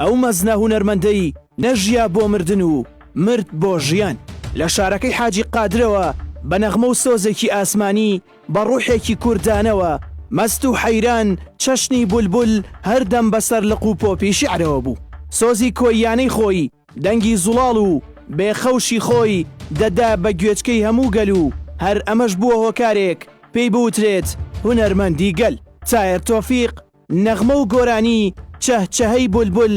ئەو مەزنە هونەرمەندەی نەژیا بۆ مردن و مرد بۆ ژیان، لە شارەکەی حاجی قادرەوە بە نەغمە و سۆزێکی ئاسمانی، بە ڕوحێکی کوردانەوە، مەست و حەیران چەشنی بولبول هەردەم بەسەر لق و پۆپی شیعرەوە بوو. سۆزی کۆییانەی خۆی، دەنگی زوڵاڵ و بێ خەوشی خۆی دەدا بە گوێچکەی هەموو گەل و هەر ئەمەش بووە هۆکارێک پێی بوترێت هونەرمەندی گەل. تایەر تۆفیق نەغمە و گۆرانی چەهچەهەی بولبول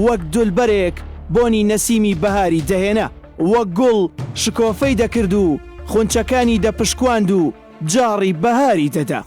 وەک دولبەرێک بۆنی نەسیمی بەهاری دەهێنا، وەک گوڵ شکۆفەی دەکرد و خونچەکانی دەپشکواند و جاڕی بەهاری دەدا.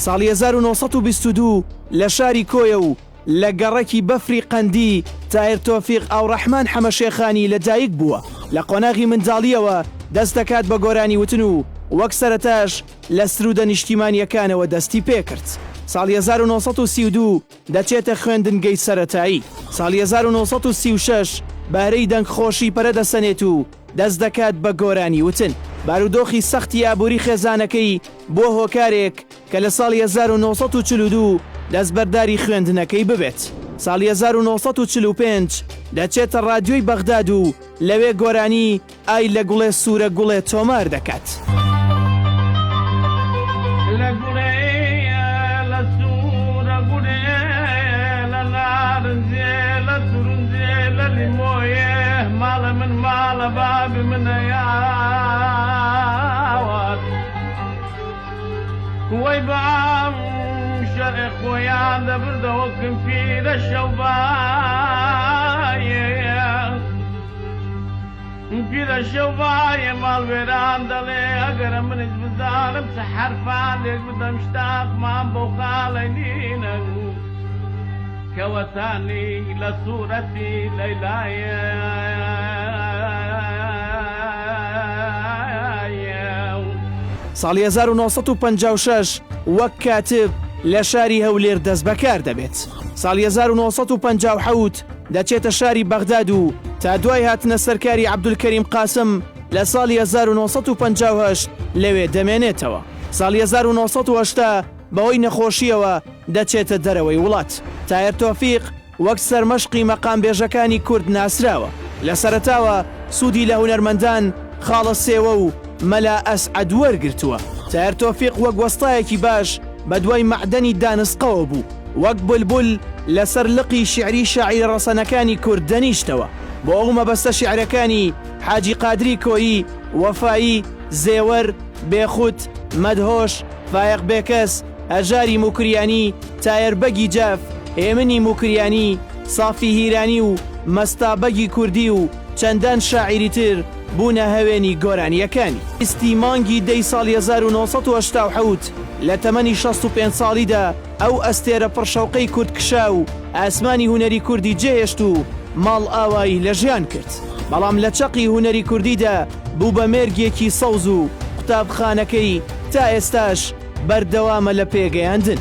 ساڵی 1922 لە شاری کۆیە و لە گەڕەکی بەفری قەندی تاهیر تۆفیق ئاوڕەحمان حەمەشێخانی لە دایک بووە. لە قۆناغی منداڵییەوە دەست دەکات بە گۆرانی وتن و وەک سەرەتاش لە سروودە نیشتیمانییەکانەوە دەستی پێکرد. ساڵی 1932 دەچێتە خوێندنگەی سەرەتایی. ساڵی 1936 بەهرەی دەنگخۆشی پەرە دەسەنێت و دەست دەکات بە گۆرانی وتن. بارودۆخی سەختی ئابووری خێزانەکەی بووە هۆکارێک کە لە ساڵی 1942 دەستبەرداری خوێندنەکەی ببێت. ساڵی 1945 دەچێتە ڕادیۆی بەغداد و لەوێ گۆرانی ئای لە گوڵێ سوورە گوڵێ تۆمار دەکات. لە گوڵێ لە سوورە گوڵێ لە نارنجێ لە تورنجێ لە لیمۆیێ ماڵە من ماڵە بابی منە یاوەر وەی بام شەرع خۆیان دەبردەوە کن پیرە شەوبایێ. پیرە شەوبایێ ماڵ وێران دەڵێ ئەگەرە منیش بزانم چ حەرفانێک بدەم شتاقمان بەو خاڵەی نینە کەوەتانی لە سوورەتی لەیلایێ. ساڵی 1956 وەک کاتب لە شاری هەولێر دەستبەکار دەبێت. ساڵی 1957 دەچێتە شاری بەغداد و تا دوای هاتنە سەرکاری عەبدولکەریم قاسم لە ساڵی 1958 لەوێ دەمێنێتەوە. ساڵی 1980 بەهۆی نەخۆشییەوە دەچێتە دەرەوەی وڵات. تایەر تۆفیق وەک سەرمەشقی مەقامبێژەکانی کورد ناسراوە. لە سەرەتاوە سوودی لە هونەرمەندان خاڵە سێوە و مەلا ئەسعەد وەرگرتووە. تایەر تۆفیق وەک وەستایەکی باش بەدوای مەعدەنی دانسقەوە بوو. وەک بولبول لەسەر لقی شیعری شاعیرە ڕەسەنەکانی کورد دەنیشتەوە. بۆ ئەو مەبەستە شیعرەکانی، حاجی قادری کۆیی، وەفایی، زێوەر، بێخود، مەدهۆش، فایەق بێکەس، هەژاری موکریانی، تایەر بەگی جاف، هێمنی موکریانی، سافی هیرانی و مەستا بەگی کوردی و چەندان شاعیری تر بوونە هەوێنی گۆرانییەکانی. بیستی مانگی دەی ساڵی 1987 لە تەمەنی 65 ساڵیدا ئەو ئەستێرە پڕ شەوقەی کورد کشا و ئاسمانی هونەری کوردی جێهێشت و ماڵئاوایی لە ژیان کرد. بەڵام لە چەقی هونەری کوردیدا بوو بە مێرگێکی سەوز و قوتابخانەکەی تا ئێستاش بەردەوامە لە پێگەیاندن.